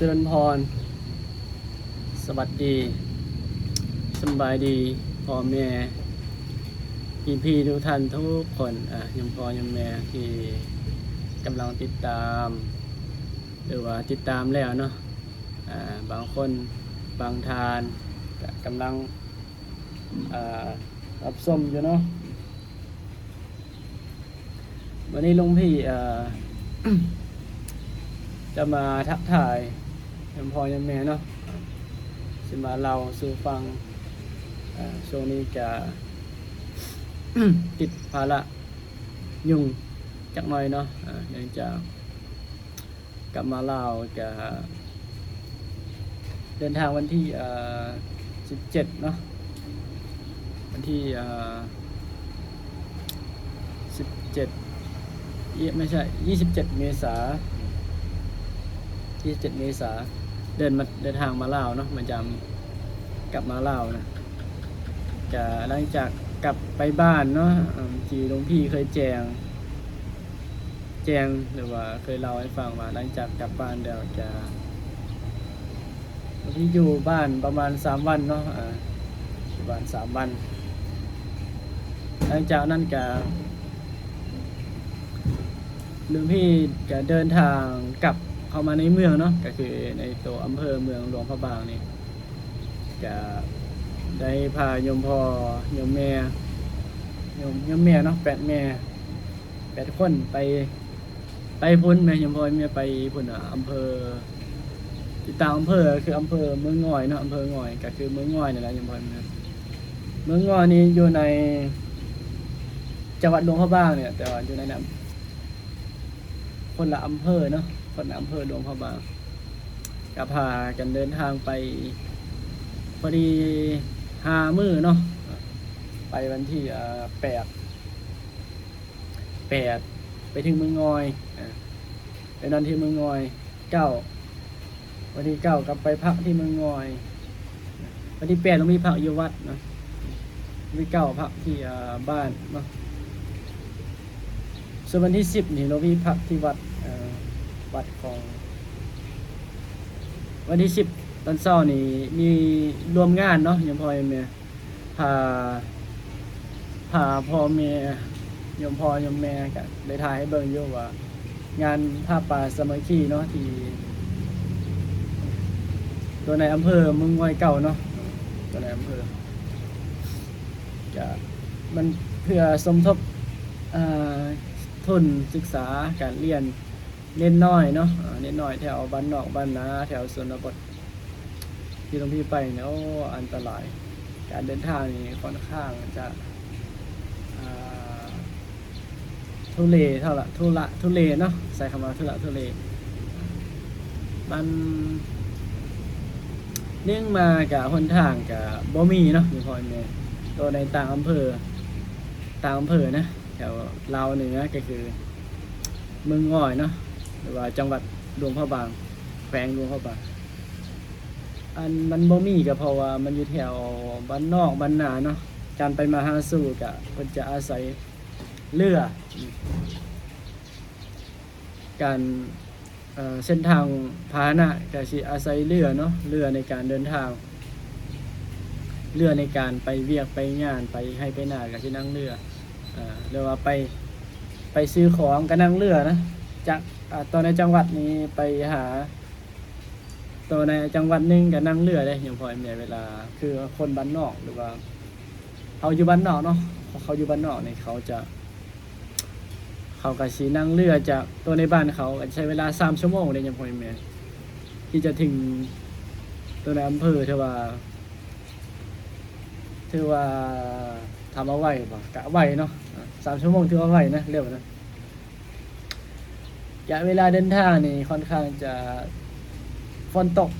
ຈະເລີນພອນ ສະຫວັດດີ ສຳບາຍດີ ພໍ່ແມ່ ພີ່ໆ ທຸກທ່ານທຸກຄົນ ອາ ໂຍມພໍ່ໂຍມແມ່ທີ່ກຳລັງຕິດຕາມ ຫຼືວ່າຕິດຕາມແລ້ວເນາະ ອາ ບາງຄົນ ບາງທ່ານກະກຳລັງ ອາ ຮັບຊົມຢູ່ເນາະ. ວັນນີ້ຫຼວງພີ່ ເອີ ຈະມາທັກທາຍໂຍມພໍ່ໂຍມແມ່ເນາະ ຊິມາເລົ່າສູ່ຟັງ ເອີ ຊ່ວງນີ້ກະຕິດພາລະຫຍຸ້ງຈັກໜ້ອຍເນາະ ເນື່ອງຈາກ ກັບມາລາວກະເດີນທາງວັນທີ ເອີ ສິບເຈັດເນາະ ວັນທີ ເອີ ສິບເຈັດ ອີ ໄມ່ໃຊ່ ຊາວເຈັດ ເມສາ ຊາວເຈັດ ເມສາ ເດີນມາ ເດີນທາງມາລາວເນາະ ມາຢາມ ກັບມາລາວນະ ກະຫຼັງຈາກກັບໄປບ້ານເນາະ ທີ່ຫຼວງພີ່ເຄີຍແຈ້ງ ແຈ້ງ ຫຼືວ່າເຄີຍເລົ່າໃຫ້ຟັງວ່າ ຫຼັງຈາກກັບບ້ານແລ້ວຈະ ທີ່ຢູ່ບ້ານປະມານສາມວັນເນາະ ອາ ຢູ່ບ້ານສາມວັນ ຫຼັງຈາກນັ້ນກະ ຫຼວງພີ່ກະເດີນທາງກັບເຂົ້າມາໃນເມືອງເນາະ ກະຄືໃນໂຕອຳເພີເມືອງຫຼວງພະບາງນີ້ ກະໄດ້ພາໂຍມພໍ່ໂຍມແມ່ ໂຍມ ໂຍມແມ່ເນາະ ແປດແມ່ ແປດຄົນໄປ ໄປພຸ້ນ ແມ່ນ ໂຍມພໍ່ແມ່ໄປພຸ້ນ ອາ ອຳເພີ ຕິດຕາມອຳເພີ ຄືອຳເພີເມືອງງອຍເນາະ ອຳເພີງອຍ ກະຄືເມືອງງອຍນີ້ແຫຼະ ໂຍມພໍ່ແມ່ ເມືອງງອຍນີ້ຢູ່ໃນຈັງຫວັດຫຼວງພະບາງນີ້ແຫຼະ ແຕ່ວ່າຢູ່ໃນນັ້ນ ຄົນລະອຳເພີເນາະ ຄົນລະອຳເພີຫຼວງພະບາງ ກະພາກັນເດີນທາງໄປ ພໍດີຫ້າມື້ເນາະ ໄປວັນທີ ອາ ແປດ ແປດ ໄປເຖິງເມືອງງອຍ ອາ ໄປນອນທີ່ເມືອງງອຍ ເກົ້າ ວັນທີເກົ້າກັບໄປພັກທີ່ເມືອງງອຍ ວັນທີແປດ ລົງໄປພັກຢູ່ວັດເນາະ ວັນທີເກົ້າພັກທີ່ ອາ ບ້ານເນາະ ສ່ວນວັນທີສິບນີ້ ລົງໄປພັກທີ່ວັດ ເອີ ວັດຂອງ ວັນທີສິບຕອນເຊົ້ານີ້ ມີລວມງານເນາະ ໂຍມພໍ່ໂຍມແມ່ ພາ ພາພໍ່ແມ່ ໂຍມພໍ່ໂຍມແມ່ ກະໄດ້ຖ່າຍໃຫ້ເບິ່ງຢູ່ວ່າ ງານຜ້າປ່າສາມັກຄີເນາະ ທີ່ຕົວໃນອຳເພີເມືອງງອຍເກົ່າເນາະ ຕົວໃນອຳເພີ ກະມັນເພື່ອສົມທົບ ເອີ ທຶນສຶກສາການຮຽນເນັກນ້ອຍເນາະ ເນັກນ້ອຍແຖວບ້ານນອກບ້ານນາ ແຖວຊົນນະບົດ ທີ່ຫຼວງພີ່ໄປນີ້ ໂອ້ ອັນຕະລາຍ ການເດີນທາງນີ້ຂ້ອນຂ້າງຈະ ອ່າ ທຸເລເທົ່າລະ ທຸລະທຸເລເນາະ ໃຊ້ຄຳວ່າທຸລະທຸເລ ມັນ ໜຶ່ງມາກະຫົນທາງກະບໍ່ມີເນາະ ໂດຍສະເພາະໃນ ໂຕໃນຕ່າງອຳເພີ ຕ່າງອຳເພີນະ ແຖວລາວເໜືອ ກະຄືເມືອງງອຍເນາະ ຫຼືວ່າຈັງຫວັດຫຼວງພະບາງ ແຂວງຫຼວງພະບາງ ອັນມັນບໍ່ມີກະເພາະວ່າມັນຢູ່ແຖວບ້ານນອກບ້ານນາເນາະ ການໄປມາຫາສູ່ກະເພິ່ນຈະອາໄສເຮືອ ການ ເອີ ເສັ້ນທາງພາຫະນະກະຊິອາໄສເຮືອເນາະ ເຮືອໃນການເດີນທາງ ເຮືອໃນການໄປວຽກໄປງານ ໄປໄຮ່ໄປນາກະຊິນັ່ງເຮືອ ເອີ ຫຼືວ່າໄປ ໄປຊື້ຂອງກະນັ່ງເຮືອນະ ຈາກ ອາ ໂຕໃນຈັງຫວັດນີ້ໄປຫາ ໂຕໃນຈັງຫວັດໜຶ່ງກະນັ່ງເຮືອເດ້ ໂຍມພໍ່ໂຍມແມ່ ເວລາ ຄືຄົນບ້ານນອກ ຫຼືວ່າ ເຮົາຢູ່ບ້ານນອກເນາະ ເຂົາຢູ່ບ້ານນອກນີ້ ເຂົາຈະ ເຂົາກະຊິນັ່ງເຮືອຈາກໂຕໃນບ້ານເຂົາ ກະໃຊ້ເວລາສາມຊົ່ວໂມງເດ້ ໂຍມພໍ່ໂຍມແມ່ ທີ່ຈະເຖິງໂຕໃນອຳເພີ ຖືວ່າ ຖືວ່າ ຖາມວ່າໄວບໍ່ ກະໄວເນາະ ອາ ສາມຊົ່ວໂມງຖືວ່າໄວນະ ເລັວນະ. ກະເວລາເດີນທາງນີ້ຂ້ອນຂ້າງຈະຝົນຕົກ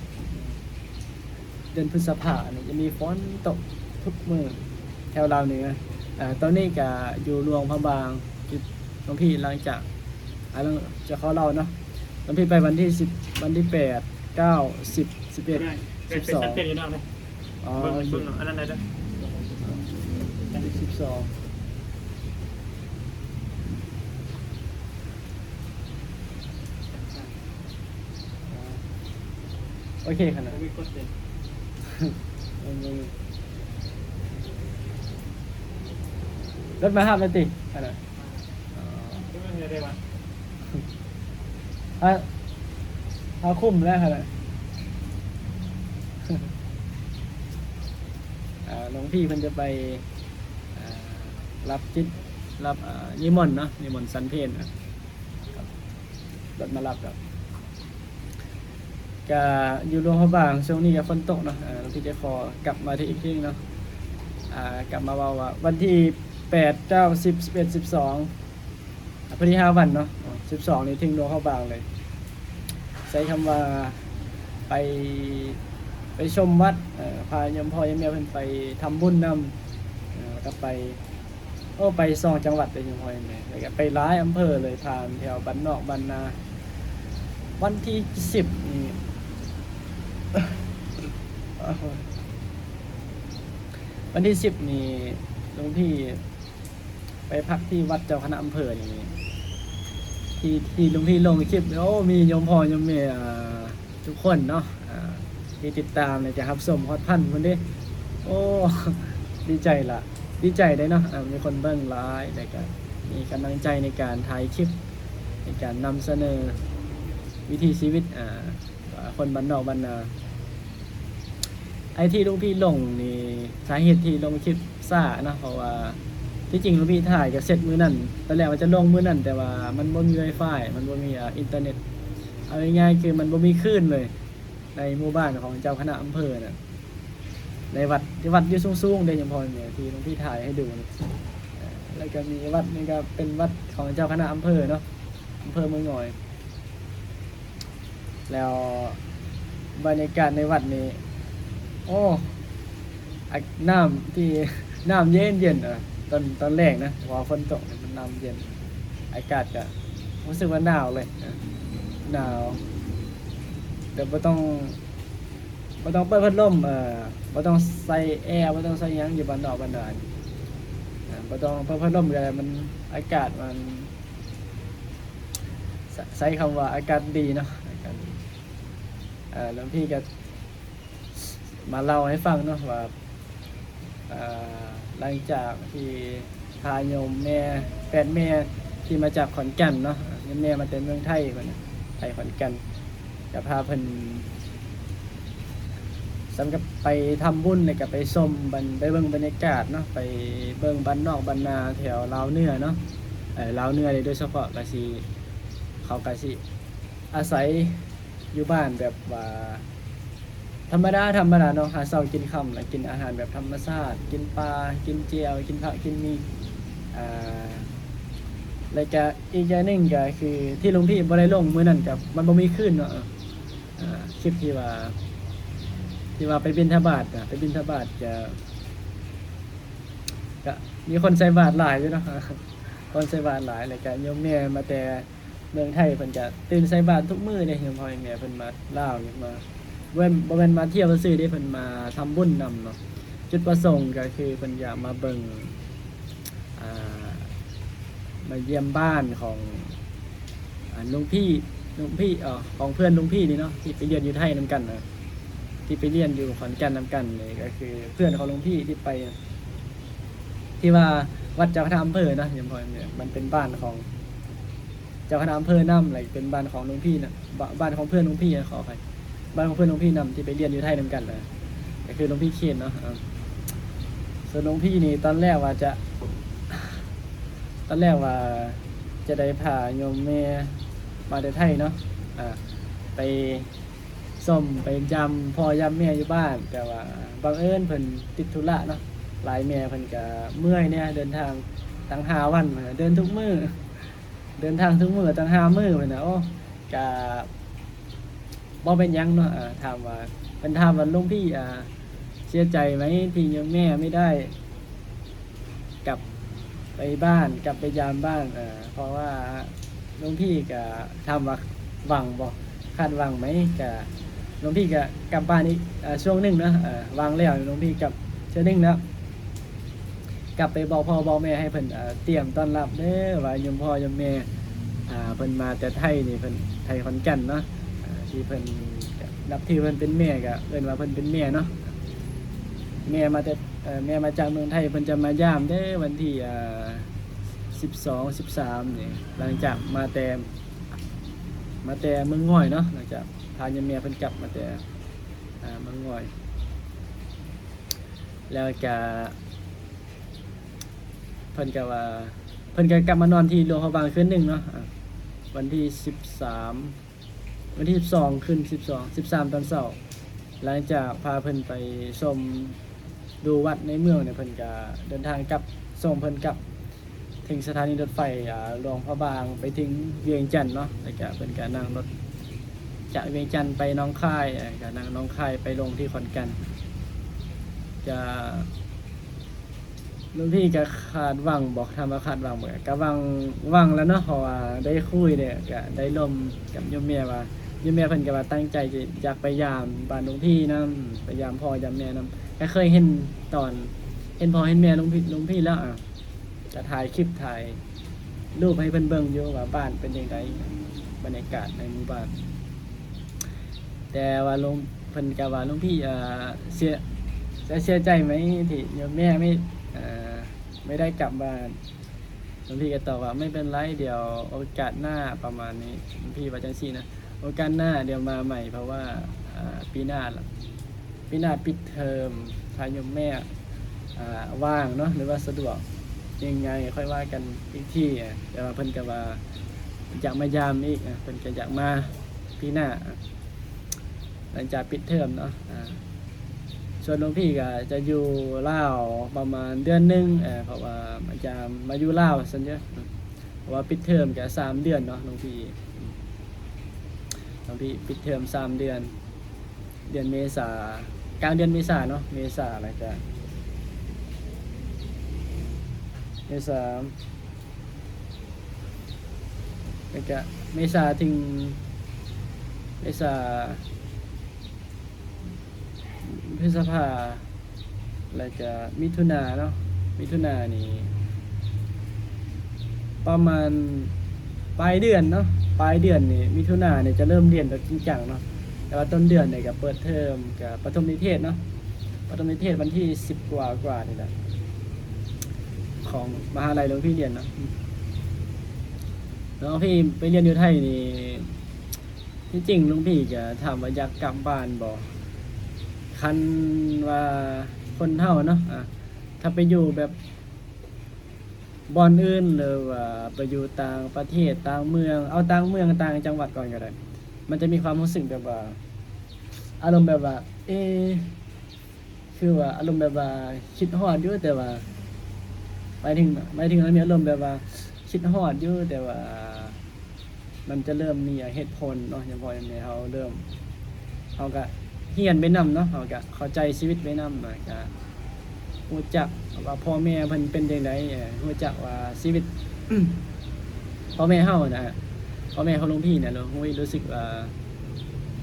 ເດືອນພຶດສະພານີ້ຈະມີຝົນຕົກທຸກມື້ແຖວລາວເໜືອ ອາ ຕອນນີ້ກະຢູ່ຫຼວງພະບາງ ທີ່ຫຼວງພີ່ຫຼັງຈາກ ອາ ຫຼັງຈາກຂໍເລົ່າເນາະ ຫຼວງພີ່ໄປວັນທີສິບ ວັນທີແປດ ເກົ້າ ສິບ ສິບເອັດ ສິບສອງ ອໍ ເບິ່ງ ເບິ່ງເອົາອັນນັ້ນໄດ້ເດີ ວັນທີສິບສອງ ອໍ ເອີ ໂອເຄຂະໜາດ ບໍ່ມີກົດເດ ລົດມາຮັບແລ້ວຕິ? ອັນນັ້ນ ອໍ ເອົາ ເອົາ ຄຸ້ມແລ້ວຂະໜາດ ອ່າ ຫຼວງພີ່ເພິ່ນຈະໄປ ອ່າ ຮັບກິດ ຮັບ ອ່າ ນິມົນເນາະ ນິມົນສັນເພນນະ ລົດມາຮັບແລ້ວ ກະຢູ່ຫຼວງພະບາງ ຊ່ວງນີ້ກະຝົນຕົກເນາະ ອ່າ ພີ່ຈະຂໍກັບມາເທື່ອອີກທີໜຶ່ງເນາະ ອ່າ ກັບມາເວົ້າວ່າ ວັນທີແປດ ເກົ້າ ສິບ ສິບເອັດ ສິບສອງ ອ່າ ພໍດີຫ້າວັນເນາະ ສິບສອງນີ້ເຖິງຫຼວງພະບາງເລີຍ ໃຊ້ຄຳວ່າໄປ ໄປຊົມວັດ ເອີ ພາໂຍມພໍ່ໂຍມແມ່ເພິ່ນໄປທຳບຸນນຳ ເອີ ແລ້ວກະໄປ ໂອ້ ໄປສອງຈັງຫວັດເລີຍໂຍມພໍ່ໂຍມແມ່ ແລ້ວກະໄປຫຼາຍອຳເພີເລີຍ ຜ່ານແຖວບ້ານນອກບ້ານນາ ວັນທີສິບນີ້ ວັນທີສິບນີ້ ຫຼວງພີ່ໄປພັກທີ່ວັດເຈົ້າຄະນະອຳເພີນີ້ ທີ່ ທີ່ຫຼວງພີ່ລົງຄລິບ ໂອ້ ມີໂຍມພໍ່ໂຍມແມ່ ອ່າ ທຸກຄົນເນາະ ອ່າ ທີ່ຕິດຕາມ ແລະ ຈະຮັບຊົມຮອດພັນພຸ້ນເດ້ ໂອ້ ດີໃຈລະ ດີໃຈເດ້ເນາະ ອ່າ ມີຄົນເບິ່ງຫຼາຍ ແລະກະມີກຳລັງໃຈໃນການຖ່າຍຄລິບ ໃນການນຳສະເໜີວິຖີຊີວິດ ອ່າ ຄົນບ້ານນອກບ້ານນາ ໄອ້ທີ່ຫຼວງພີ່ລົງນີ້ ສາເຫດທີ່ລົງຄລິບຊ້າເນາະ ເພາະວ່າທີ່ຈິງຫຼວງພີ່ຖ່າຍກະເສັດມື້ນັ້ນ ຕອນແລກວ່າຈະລົງມື້ນັ້ນ ແຕ່ວ່າມັນບໍ່ມີວາຍຟາຍ ມັນບໍ່ມີ ອ່າ ອິນເຕີເນັດ ເອົາງ່າຍໆຄືມັນບໍ່ມີຄື້ນເລີຍ ໃນໝູ່ບ້ານຂອງເຈົ້າຄະນະອຳເພີນະ ໃນວັດ ວັດຢູ່ສູງໆເດ້ ໂຍມພໍ່ໂຍມແມ່ ທີ່ຫຼວງພີ່ຖ່າຍໃຫ້ດູນະ ແລ້ວກະມີວັດນີ້ກະເປັນວັດຂອງເຈົ້າຄະນະອຳເພີເນາະ ອຳເພີເມືອງງອຍ ແລ້ວບັນຍາກາດໃນວັດນີ້ ໂອ້ ອາ ນ້ຳທີ່ ນ້ຳເຢັນໆ ອາ ຕອນ ຕອນແລງນະ ເພາະວ່າຝົນຕົກ ມັນນ້ຳເຢັນ ອາກາດກະຮູ້ສຶກວ່າໜາວເລີຍ ໜາວ ແບບບໍ່ຕ້ອງ ບໍ່ຕ້ອງເປີດພັດລົມ ເອີ ບໍ່ຕ້ອງໃສ່ແອ ບໍ່ຕ້ອງໃສ່ຫຍັງ ຢູ່ບ້ານນອກບ້ານນາ ເອີ ບໍ່ຕ້ອງເປີດພັດລົມກະໄດ້ ມັນ ອາກາດມັນ ໃຊ້ຄຳວ່າອາກາດດີເນາະ ອາກາດດີ ເອີ ຫຼວງພີ່ກະມາເລົ່າໃຫ້ຟັງເນາະວ່າ ເອີ ຫຼັງຈາກທີ່ພາໂຍມແມ່ ແປດແມ່ທີ່ມາຈາກຂອນແກ່ນເນາະ ໂຍມແມ່ມາແຕ່ເມືອງໄທພຸ້ນນະ ໄທຂອນແກ່ນ ກະພາເພິ່ນ ສ່ຳກັບໄປທຳບຸນ ແລ້ວກະໄປຊົມບັນ ໄປເບິ່ງບັນຍາກາດເນາະ ໄປເບິ່ງບ້ານນອກບ້ານນາແຖວລາວເໜືອເນາະ ເອີ ລາວເໜືອເດ້ ໂດຍສະເພາະກະຊິ ເຂົາກະຊິອາໄສຢູ່ບ້ານແບບວ່າທຳມະດາ ທຳມະດາເນາະ ຫາເຊົ້າກິນຄ່ຳ ແລ້ວກິນອາຫານແບບທຳມະຊາດ ກິນປາ ກິນແຈ່ວ ກິນຜັກ ກິນໝີ່ ອ່າ ແລ້ວກະອີກຢ່າງໜຶ່ງກະຄືທີ່ຫຼວງພີ່ບໍ່ໄດ້ລົງມື້ນັ້ນກະມັນບໍ່ມີຄື້ນເນາະ ອ່າ ຄລິບທີ່ວ່າ ທີ່ວ່າໄປບິນທະບາດນະ ໄປບິນທະບາດກະ ກະມີຄົນໃສ່ບາດຫຼາຍຢູ່ເນາະ ຄົນໃສ່ບາດຫຼາຍ ແລ້ວກະໂຍມແມ່ມາແຕ່ເມືອງໄທ ເພິ່ນກະຕື່ນໃສ່ບາດທຸກມື້ເດ້ ໂຍມພໍ່ໂຍມແມ່ເພິ່ນມາລາວນີ້ ມາ ບໍ່ແມ່ນ ບໍ່ແມ່ນມາທ່ຽວຊື່ໆເດ້ ເພິ່ນມາທຳບຸນນຳເນາະ ຈຸດປະສົງກະຄືເພິ່ນຢາກມາເບິ່ງ ອ່າ ມາຢ້ຽມບ້ານຂອງ ອ່າ ຫຼວງພີ່ ຫຼວງພີ່ ເອີ ຂອງເພື່ອນຫຼວງພີ່ນີ້ເນາະ ທີ່ໄປຮຽນຢູ່ໄທນຳກັນນະ ທີ່ໄປຮຽນຢູ່ຂອນແກ່ນນຳກັນນີ້ ກະຄືເພື່ອນຂອງຫຼວງພີ່ທີ່ໄປ ທີ່ວ່າວັດເຈົ້າຄະນະອຳເພີເນາະ ໂຍມພໍ່ໂຍມແມ່ ມັນເປັນບ້ານຂອງເຈົ້າຄະນະອຳເພີນຳ ແລະ ເປັນບ້ານຂອງຫຼວງພີ່ນະ ບ້ານຂອງເພື່ອນຫຼວງພີ່ ຂໍອະໄພ ບ້ານຂອງເພື່ອນຫຼວງພີ່ນຳ ທີ່ໄປຮຽນຢູ່ໄທນຳກັນນະ ກະຄືຫຼວງພີ່ເຄນເນາະ ເອີ ສ່ວນຫຼວງພີ່ນີ້ຕອນແລກວ່າຈະ ຕອນແລກວ່າຈະໄດ້ພາໂຍມແມ່ມາແຕ່ໄທເນາະ ອ່າ ໄປຊົມໄປຢາມພໍ່ຢາມແມ່ຢູ່ບ້ານ ແຕ່ວ່າບັງເອີນເພິ່ນຕິດທຸລະເນາະ ຫຼາຍແມ່ເພິ່ນກະເມື່ອຍແດ່ ເດີນທາງຕັ້ງຫ້າວັນ ເດີນທຸກມື້ ເດີນທາງທຸກມື້ຕັ້ງຫ້າມື້ພຸ້ນນະ ໂອ້ ກະບໍ່ເປັນຫຍັງເນາະ ອ່າ ຖາມວ່າ ເພິ່ນຖາມວ່າ ຫຼວງພີ່ ອ່າ ເສຍໃຈໄໝທີ່ໂຍມແມ່ໄມ່ໄດ້ກັບໄປບ້ານ ກັບໄປຢາມບ້ານ ເອີ ເພາະວ່າຫຼວງພີ່ກະ ຖາມວ່າຫວັງບໍ່ ຄາດຫວັງໄໝ ກະ ຫຼວງພີ່ກະກັບບ້ານອີກ ເອີ ຊ່ວງໜຶ່ງເນາະ ເອີ ຫວັງແລ້ວ ຫຼວງພີ່ກັບເທື່ອໜຶ່ງແລ້ວ ກັບໄປບອກພໍ່ບອກແມ່ໃຫ້ເພິ່ນ ເອີ ຕຽມຕ້ອນຮັບເດີ ວ່າໂຍມພໍ່ໂຍມແມ່ ອ່າ ເພິ່ນມາແຕ່ໄທນີ້ ເພິ່ນ ໄທຂອນແກ່ນເນາະ ອ່າ ທີ່ເພິ່ນ ນັບຖືເພິ່ນເປັນແມ່ ກະເອີ້ນວ່າເພິ່ນເປັນແມ່ເນາະ. ແມ່ມາແຕ່ ເອີ ແມ່ມາຈາກເມືອງໄທ ເພິ່ນຈະມາຢາມເດີ ວັນທີ ເອີ ສິບສອງ ສິບສາມນີ້ ຫຼັງຈາກມາແຕ່ ມາແຕ່ເມືອງງອຍເນາະ, ຫຼັງຈາກພາຍາແມ່ເພິ່ນກັບມາແຕ່ ເອີ ເມືອງງອຍ ແລ້ວກະ ເພິ່ນກະວ່າ ເພິ່ນກະກັບມານອນທີ່ຫຼວງພະບາງຄືນໜຶ່ງເນາະ ອາ ວັນທີສິບສາມ ວັນທີສິບສອງ ຄືນສິບສອງ ສິບສາມຕອນເຊົ້າ. ຫຼັງຈາກພາເພິ່ນໄປຊົມດູວັດໃນເມືອງນີ້ ເພິ່ນກະເດີນທາງກັບ ສົ່ງເພິ່ນກັບເຖິງສະຖານີລົດໄຟ ອາ ຫຼວງພະບາງໄປເຖິງວຽງຈັນເນາະ, ແລ້ວກະເພິ່ນກະນັ່ງລົດຈາກວຽງຈັນໄປໜອງຄາຍ ອາ ກະນັ່ງໜອງຄາຍໄປລົງທີ່ຂອນແກ່ນ. ກະ ລຸງພີ່ກະຄາດຫວັງບໍ່? ຖາມວ່າຄາດຫວັງບໍ່? ກະຫວັງ ຫວັງແຫຼະເນາະ ເພາະວ່າໄດ້ຄຸຍເດ້ ກະໄດ້ລົມກັບໂຍມແມ່ວ່າ ໂຍມແມ່ເພິ່ນກະວ່າຕັ້ງໃຈຢາກໄປຢາມບ້ານລຸງພີ່ນຳ ໄປຢາມພໍ່ຢາມແມ່ນຳ. ກະເຄີຍເຫັນຕອນ ເຫັນພໍ່ເຫັນແມ່ລຸງພີ່ ລຸງພີ່ແລ້ວ ອາ ກະຖ່າຍຄລິບ ຖ່າຍຮູບໃຫ້ເພິ່ນເບິ່ງຢູ່ວ່າບ້ານເປັນຈັ່ງໃດ ບັນຍາກາດໃນໝູ່ບ້ານ. ແຕ່ວ່າລຸງ ເພິ່ນກະວ່າ ລຸງພີ່ ເອີ ເສຍ ຈະເສຍໃຈໄໝ ທີ່ໂຍມແມ່ໄມ່ ເອີ ໄມ່ໄດ້ກັບບ້ານ. ລຸງພີ່ກະຕອບວ່າ ໄມ່ເປັນໄລ ດຽວໂອກາດໜ້າ ປະມານນີ້ ລຸງພີ່ວ່າຈັ່ງຊີ້ນະ. ໂອກາດໜ້າດຽວມາໃໝ່ ເພາະວ່າ ເອີ ປີໜ້າລະ ປີໜ້າປິດເທີມ ຖ້າໂຍມແມ່ ເອີ ວ່າງເນາະ ຫຼືວ່າສະດວກຍັງໄງ ຄ່ອຍວ່າກັນອີກທີ. ແຕ່ວ່າເພິ່ນກະວ່າຢາກມາຢາມອີກ ເພິ່ນກະຢາກມາປີໜ້າ ຫຼັງຈາກປິດເທີມເນາະ. ອາ ສ່ວນຫຼວງພີ່ກະຈະຢູ່ລາວປະມານເດືອນໜຶ່ງ ເພາະວ່າມາຢາມ ມາຢູ່ລາວຊັ້ນເດີ ເພາະວ່າປິດເທີມກະສາມເດືອນເນາະ ຫຼວງພີ່ ຫຼວງພີ່ປິດເທີມສາມເດືອນ ເດືອນເມສາ ກາງເດືອນເມສາເນາະ ເມສາ ແລ້ວກະ ເມສາ ແລ້ວກະເມສາເຖິງ ເມສາ ພຶດສະພາ ແລ້ວກະມິຖຸນາເນາະ ມິຖຸນານີ້ປະມານປາຍເດືອນເນາະ ປາຍເດືອນນີ້ ມິຖຸນານີ້ຈະເລີ່ມຮຽນແບບຈິງຈັງເນາະ. ແຕ່ວ່າຕົ້ນເດືອນນີ້ກະເປີດເທີມ ກະປະຖົມນິເທດເນາະ ປະຖົມນິເທດວັນທີສິບກວ່າ ກວ່ານີ້ແຫຼະ ຂອງມະຫາໄລຫຼວງພີ່ຮຽນເນາະ. ແລ້ວພີ່ໄປຮຽນຢູ່ໄທນີ້ ທີ່ຈິງລຸງພີ່ກະຖາມວ່າຢາກກັບບ້ານບໍ່? ຄັນວ່າຄົນເຮົາເນາະ ອາ ຖ້າໄປຢູ່ແບບບ່ອນອື່ນ ຫຼືວ່າໄປຢູ່ຕ່າງປະເທດ ຕ່າງເມືອງ ເອົາຕ່າງເມືອງ ຕ່າງຈັງຫວັດກ່ອນກະໄດ້ ມັນຈະມີຄວາມຮູ້ສຶກແບບວ່າ ອາລົມແບບວ່າ ເອ ຄືວ່າອາລົມແບບວ່າຄິດຮອດຢູ່ ແຕ່ວ່າ ໝາຍເຖິງ ໝາຍເຖິງວ່າມີອາລົມແບບວ່າຄິດຮອດຢູ່ ແຕ່ວ່າມັນຈະເລີ່ມມີເຫດຜົນເນາະ ຢ່າງພໍ່ຢ່າງແມ່ເຮົາເລີ່ມ ເຮົາກະຮຽນໄປນຳເນາະ ເຮົາກະເຂົ້າໃຈຊີວິດໄປນຳ ແລ້ວກະຮູ້ຈັກວ່າພໍ່ແມ່ເພິ່ນເປັນຈັ່ງໃດ ເອີ ຮູ້ຈັກວ່າຊີວິດ ພໍ່ແມ່ເຮົານະ ພໍ່ແມ່ຂອງຫຼວງພີ່ນະ ເຮົາຮູ້ ຮູ້ສຶກວ່າ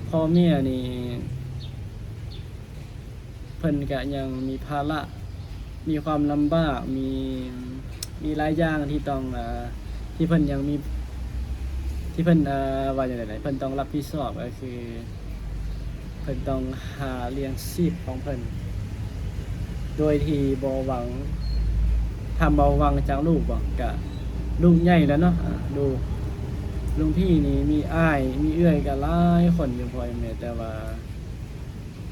ພໍ່ແມ່ນີ້ ເພິ່ນກະຍັງມີພາລະ ມີຄວາມລຳບາກ ມີ ມີຫຼາຍຢ່າງທີ່ຕ້ອງ ເອີ ທີ່ເພິ່ນຍັງມີ ທີ່ເພິ່ນ ເອີ ວ່າຈັ່ງໃດ ເພິ່ນຕ້ອງຮັບຜິດຊອບ ກະຄືເພິ່ນຕ້ອງຫາລ້ຽງຊີບຂອງເພິ່ນ ໂດຍທີ່ບໍ່ຫວັງ ຖ້າບໍ່ຫວັງຈາກລູກບໍ ກະລູກໃຫຍ່ແລ້ວເນາະ ອາ ລູກ ລຸງພີ່ນີ້ມີອ້າຍມີເອື້ອຍກະຫຼາຍຄົນຢູ່ ພໍ່ແມ່ ແຕ່ວ່າ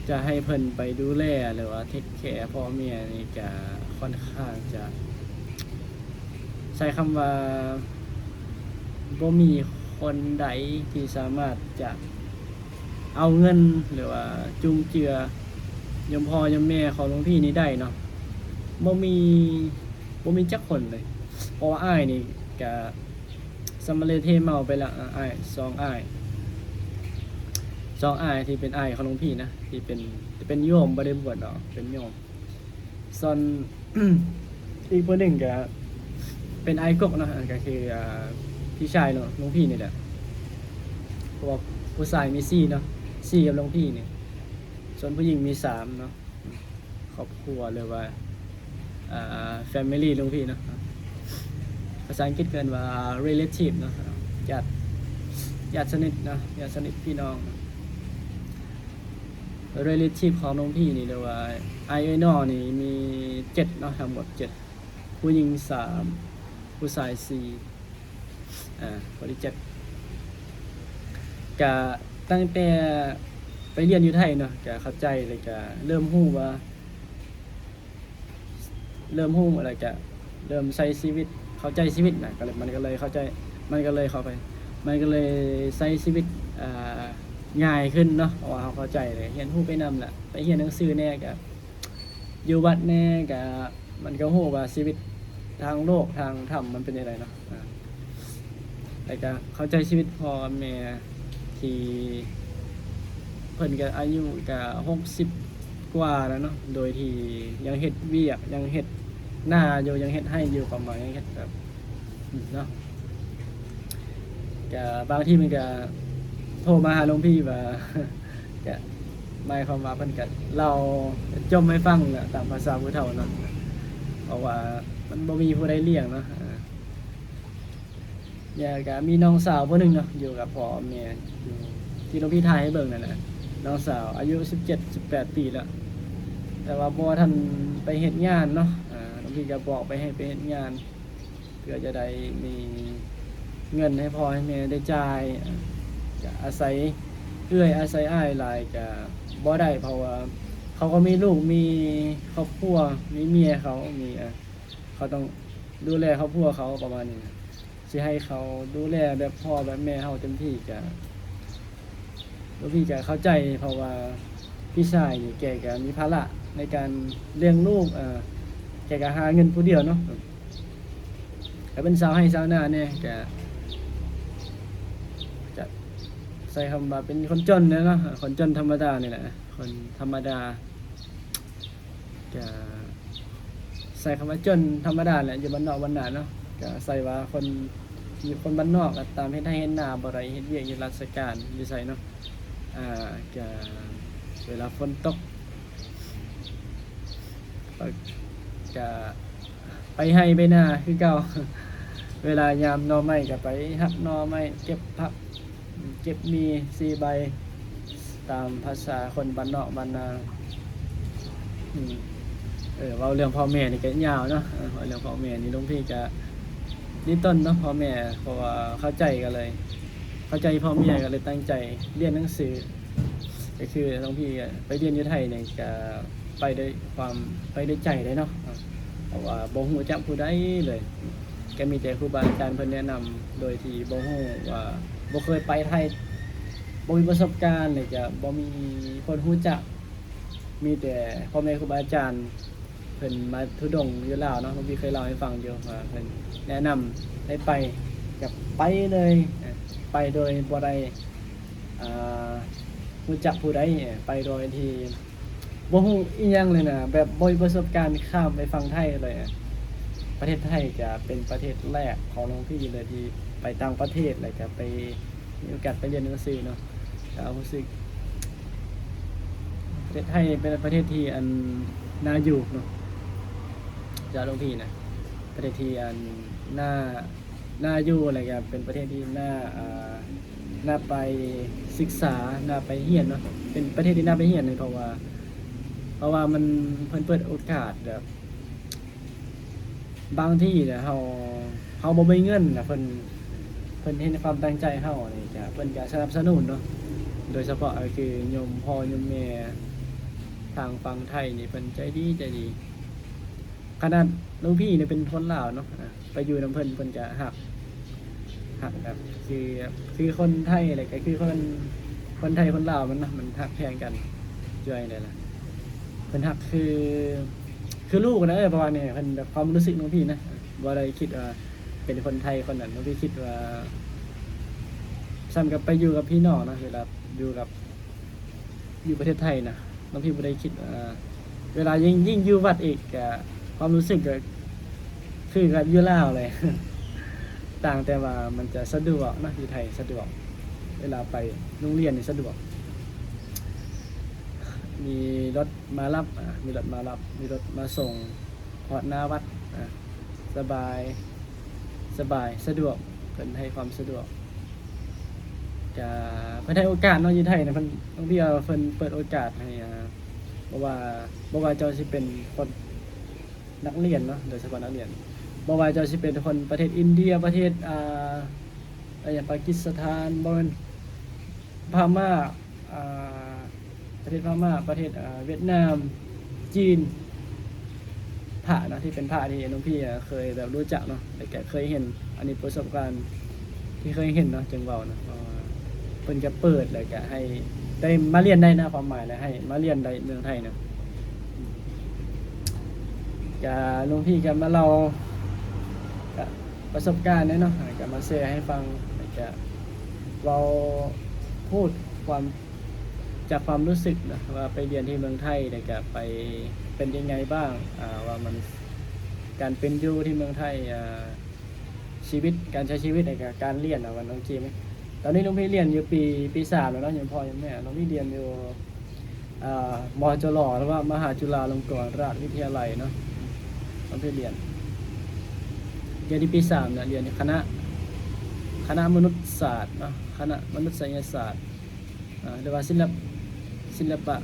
ຈະໃຫ້ເພິ່ນໄປດູແລ ຫຼືວ່າເທກແຄພໍ່ແມ່ນີ້ກະຄ່ອນຂ້າງຈະ ໃຊ້ຄຳວ່າບໍ່ມີຄົນໃດທີ່ສາມາດຈະເອົາເງິນ ຫຼືວ່າຈຸງເຈືອໂຍມພໍ່ໂຍມແມ່ຂອງຫຼວງພີ່ນີ້ໄດ້ເນາະ ບໍ່ມີ ບໍ່ມີຈັກຄົນເລີຍ ເພາະວ່າອ້າຍນີ້ກະ ສຳມະເນນເທເມົາໄປລະ ອາ ອ້າຍ ສອງອ້າຍ ສອງອ້າຍທີ່ເປັນອ້າຍຂອງຫຼວງພີ່ນະ ທີ່ເປັນ ທີ່ເປັນໂຍມ ບໍ່ໄດ້ບວດດອກ ເປັນໂຍມ ສ່ວນ ອີກຜູ້ໜຶ່ງກະເປັນອ້າຍກົກເນາະ ກະຄື ອາ ພີ່ຊາຍຫຼວງ ຫຼວງພີ່ນີ້ແຫຼະ ເພາະວ່າຜູ້ຊາຍມີສີ່ເນາະ ສີ່ກັບຫຼວງພີ່ນີ້ ສ່ວນຜູ້ຍິງມີສາມເນາະ. ຄອບຄົວ ຫຼືວ່າ ອ່າ family ຫຼວງພີ່ເນາະ ພາສາອັງກິດເອີ້ນວ່າ relative ເນາະ ຍາດ ຍາດສະໜິດເນາະ ຍາດສະໜິດພີ່ນ້ອງ. relative ຂອງຫຼວງພີ່ນີ້ ຫຼືວ່າອ້າຍເອື້ອຍນ້ອງນີ້ມີເຈັດເນາະ, ທັງໝົດເຈັດ, ຜູ້ຍິງສາມ ຜູ້ຊາຍສີ່ ອາ ຜູ້ທີເຈັດ. ກະຕັ້ງແຕ່ໄປຮຽນຢູ່ໄທເນາະ ກະເຂົ້າໃຈ ແລ້ວກະເລີ່ມຮູ້ວ່າ ເລີ່ມຮູ້ ແລ້ວກະເລີ່ມໃຊ້ຊີວິດ ເຂົ້າໃຈຊີວິດນະ ກະເລີຍ ມັນກະເລີຍເຂົ້າໃຈ ມັນກະເລີຍ ຂໍອະໄພ ມັນກະເລີຍໃຊ້ຊີວິດ ອ່າ ງ່າຍຂຶ້ນເນາະ ເພາະວ່າເຮົາເຂົ້າໃຈແລ້ວ ຮຽນຮູ້ໄປນຳລະ ໄປຮຽນໜັງສືແດ່ ກະຢູ່ວັດແດ່ ກະມັນກະຮູ້ວ່າຊີວິດທາງໂລກ ທາງທຳ ມັນເປັນຈັ່ງໃດເນາະ. ອາ ແລ້ວກະເຂົ້າໃຈຊີວິດພໍ່ກັບແມ່ ທີ່ເພິ່ນກະອາຍຸກະຫົກສິບກວ່າແລ້ວເນາະ ໂດຍທີ່ຍັງເຮັດວຽກ ຍັງເຮັດນາຢູ່ ຍັງເຮັດໄຮ່ຢູ່ ປະມານຍັງເຮັດແບບ ເນາະ. ກະບາງທີເພິ່ນກະໂທມາຫາຫຼວງພີ່ວ່າ ກະໝາຍຄວາມວ່າເພິ່ນກະເລົ່າຈົມໃຫ້ຟັງແຫຼະ ຕາມພາສາຜູ້ເຖົ້າເນາະ ເພາະວ່າມັນບໍ່ມີຜູ້ໃດລ້ຽງເນາະ. ອາ ແລ້ວກະມີນ້ອງສາວຜູ້ໜຶ່ງເນາະ ຢູ່ກັບພໍ່ກັບແມ່ ທີ່ຫຼວງພີ່ຖ່າຍໃຫ້ເບິ່ງນັ້ນແຫຼະ ນ້ອງສາວອາຍຸສິບເຈັດ ສິບແປດປີແລ້ວ ແຕ່ວ່າບໍ່ທັນໄປເຮັດງານເນາະ. ອາ ຫຼວງພີ່ກະບອກໄປໃຫ້ໄປເຮັດງານ ເພື່ອຈະໄດ້ມີເງິນໃຫ້ພໍ່ໃຫ້ແມ່ໄດ້ຈ່າຍ ກະອາໄສເອື້ອຍອາໄສອ້າຍຫຼາຍກະບໍ່ໄດ້ ເພາະວ່າເຂົາກໍມີລູກ ມີຄອບຄົວ ມີເມຍເຂົາ ມີ ເຂົາຕ້ອງດູແລຄອບຄົວເຂົາ ປະມານນີ້ນະ ຊິໃຫ້ເຂົາດູແລແບບພໍ່ແບບແມ່ເຮົາເຕັມທີ່ກະ ລູກພີ່ກະເຂົ້າໃຈ ເພາະວ່າພີ່ຊາຍນີ້ແກກະມີພາລະໃນການລ້ຽງລູກ ເອີ ແກກະຫາເງິນຜູ້ດຽວເນາະ ກະເປັນຊາວໄຮ່ຊາວນາແດ່ ກະ ກະໃຊ້ຄຳວ່າເປັນຄົນຈົນແຫຼະເນາະ ຄົນຈົນທຳມະດານີ້ແຫຼະ ຄົນທຳມະດາ ກະໃຊ້ຄຳວ່າຈົນທຳມະດາແຫຼະ ຢູ່ບ້ານນອກບ້ານນາເນາະ ກະໃຊ້ວ່າຄົນ ຢູ່ຄົນບ້ານນອກກະຕາມເຮັດໄຮ່ເຮັດນາ ບໍ່ໄດ້ເຮັດວຽກຢູ່ລາຊະການຢູ່ໃສເນາະ. ອາ ກະເວລາຝົນຕົກ ກະໄປໄຮ່ໄປນາຄືເກົ່າ ເວລາຍາມໜໍ່ໄມ້ກະໄປຫັກໜໍ່ໄມ້ ເກັບຜັກ ເກັບໝີ່ສີ່ໃບ ຕາມພາສາຄົນບ້ານນອກບ້ານນາ. ອືມ ເອີ ເວົ້າເລື່ອງພໍ່ແມ່ນີ້ກະຍາວເນາະ ເອີ ເວົ້າເລື່ອງພໍ່ແມ່ນີ້ ຫຼວງພີ່ກະດີຕົ້ນເນາະ ພໍ່ແມ່ ເພາະວ່າເຂົ້າໃຈກັນເລີຍ ເຂົ້າໃຈພໍ່ແມ່ ກະເລີຍຕັ້ງໃຈຮຽນໜັງສື ກະຄືຫຼວງພີ່ໄປຮຽນຢູ່ໄທນີ້ກະໄປດ້ວຍຄວາມ ໄປດ້ວຍໃຈເລີຍເນາະ ເພາະວ່າບໍ່ຮູ້ຈັກຜູ້ໃດເລີຍ ກະມີແຕ່ຄູບາອາຈານເພິ່ນແນະນຳ ໂດຍທີ່ບໍ່ຮູ້ວ່າ ບໍ່ເຄີຍໄປໄທ ບໍ່ມີປະສົບການ ແລະກະບໍ່ມີຄົນຮູ້ຈັກ ມີແຕ່ພໍ່ແມ່ຄູບາອາຈານເພິ່ນມາທຸດົງຢູ່ລາວເນາະ ຫຼວງພີ່ເຄີຍເລົ່າໃຫ້ຟັງຢູ່ວ່າເພິ່ນແນະນຳໃຫ້ໄປ ກະໄປເລີຍ ໄປໂດຍບໍ່ໄດ້ ອ່າ ຮູ້ຈັກຜູ້ໃດ ໄປໂດຍທີ່ບໍ່ຮູ້ອີ່ຫຍັງເລີຍນະ ແບບບໍ່ມີປະສົບການ ຂ້າມໄປຝັ່ງໄທເລີຍ. ປະເທດໄທກະເປັນປະເທດແລກຂອງຫຼວງພີ່ເລີຍທີ່ໄປຕ່າງປະເທດ ແລ້ວກະໄປ ມີໂອກາດໄປຮຽນໜັງສືເນາະ ກະຮູ້ສຶກ ປະເທດໄທເປັນປະເທດທີ່ ອັນ ໜ້າຢູ່ເນາະ ຈາກຫຼວງພີ່ນະ ປະເທດທີ່ ອັນ ໜ້າ ໜ້າຢູ່ ແລ້ວກະເປັນປະເທດທີ່ໜ້າ ອ່າ ໜ້າໄປສຶກສາ ໜ້າໄປຮຽນເນາະ ເປັນປະເທດທີ່ໜ້າໄປຮຽນເລີຍ ເພາະວ່າ ເພາະວ່າມັນ ເພິ່ນເປີດໂອກາດແບບ ບາງທີນະ ເຮົາ ເຮົາບໍ່ມີເງິນນະ ເພິ່ນ ເພິ່ນເຫັນຄວາມຕັ້ງໃຈເຮົານີ້ກະ ເພິ່ນກະສະໜັບສະໜູນເນາະ ໂດຍສະເພາະກະຄືໂຍມພໍ່ໂຍມແມ່ທາງຝັ່ງໄທນີ້ ເພິ່ນໃຈດີ ໃຈດີ ຂະໜາດຫຼວງພີ່ນີ້ເປັນຄົນລາວເນາະ ອາ ໄປຢູ່ນຳເພິ່ນ ເພິ່ນກະຮັກ ຮັກແບບ ຄື ຄືຄົນໄທ ແລ້ວກະຄືຄົນ ຄົນໄທຄົນລາວມັນເນາະ ມັນຮັກແພງກັນ ຈະວ່າຈັ່ງໃດລະ ເພິ່ນຮັກຄື ຄືລູກນະ ເອີ ປະມານນີ້ ເພິ່ນແບບ ຄວາມຮູ້ສຶກຂອງພີ່ນະ ບໍ່ໄດ້ຄິດວ່າເປັນຄົນໄທຄົນນັ້ນ ພີ່ຄິດວ່າ ສ່ຳກັບໄປຢູ່ກັບພີ່ນ້ອງນະ ເວລາຢູ່ກັບ ຢູ່ປະເທດໄທນະ ບາງທີບໍ່ໄດ້ຄິດວ່າ ເວລາຍິ່ງ ຍິ່ງຢູ່ວັດອີກ ກະຄວາມຮູ້ສຶກກະຄືກັບຢູ່ລາວເລີຍ ຕ່າງແຕ່ວ່າມັນຈະສະດວກເນາະ ຢູ່ໄທສະດວກ ເວລາໄປໂຮງຮຽນນີ້ສະດວກ ມີລົດມາຮັບ ອາ ມີລົດມາຮັບ ມີລົດມາສົ່ງຮອດໜ້າວັດ ອາ ສະບາຍ ສະບາຍ ສະດວກ ເພິ່ນໃຫ້ຄວາມສະດວກ ກະເພິ່ນໃຫ້ໂອກາດເນາະ ຢູ່ໄທນະ ເພິ່ນ ຫຼວງພີ່ວ່າເພິ່ນເປີດໂອກາດໃຫ້ ອ່າ ບໍ່ວ່າ ບໍ່ວ່າເຈົ້າຊິເປັນຄົນ ນັກຮຽນເນາະ ໂດຍສະເພາະນັກຮຽນ ບໍ່ວ່າເຈົ້າຊິເປັນຄົນປະເທດອິນເດຍ ປະເທດ ອ່າ ອາ ຫຍັງ ປາກິສຖານ ບໍ່ແມ່ນ ພະມ້າ ອ່າ ປະເທດພະມ້າ ປະເທດ ອ່າ ຫວຽດນາມ ຈີນ ພະນະ ທີ່ເປັນພະທີ່ຫຼວງພີ່ ເຄີຍແບບຮູ້ຈັກເນາະ ແລ້ວກະເຄີຍເຫັນ ອັນນີ້ປະສົບການທີ່ເຄີຍເຫັນເນາະ ຈຶ່ງເວົ້າເນາະ ເພາະວ່າເພິ່ນກະເປີດ ແລ້ວກະໃຫ້ໄດ້ມາຮຽນໄດ້ນະ ຄວາມໝາຍນະ ໃຫ້ມາຮຽນໄດ້ເມືອງໄທນະ ກະຫຼວງພີ່ກະມາເລົ່າ ກະປະສົບການແດ່ເນາະ ກະມາແຊໃຫ້ຟັງ ແລ້ວກະເວົ້າ ພູດຄວາມ ຈາກຄວາມຮູ້ສຶກເນາະ ວ່າໄປຮຽນທີ່ເມືອງໄທ ແລ້ວກະໄປເປັນຍັງໄງບ້າງ ອ່າ ວ່າມັນ ການເປັນຢູ່ທີ່ເມືອງໄທ ອ່າ ຊີວິດ ການໃຊ້ຊີວິດ ແລ້ວກະການຮຽນ ວ່າມັນໂອເຄໄໝ? ຕອນນີ້ຫຼວງພີ່ຮຽນຢູ່ປີ ປີສາມແລ້ວເນາະ ໂຍມພໍ່ໂຍມແມ່ ຫຼວງພີ່ຮຽນຢູ່ ອ່າ ມຈລ ຫຼືວ່າ ມະຫາຈຸລາລົງກອນລາດວິທະຍາໄລເນາະ ຫຼວງພີ່ຮຽນ ຮຽນຢູ່ປີສາມນະ ຮຽນຢູ່ຄະນະ ຄະນະມະນຸດສາດເນາະ ຄະນະມະນຸດສະຍະສາດ ອ່າ ຫຼືວ່າສິນລະ ສິນລະປະ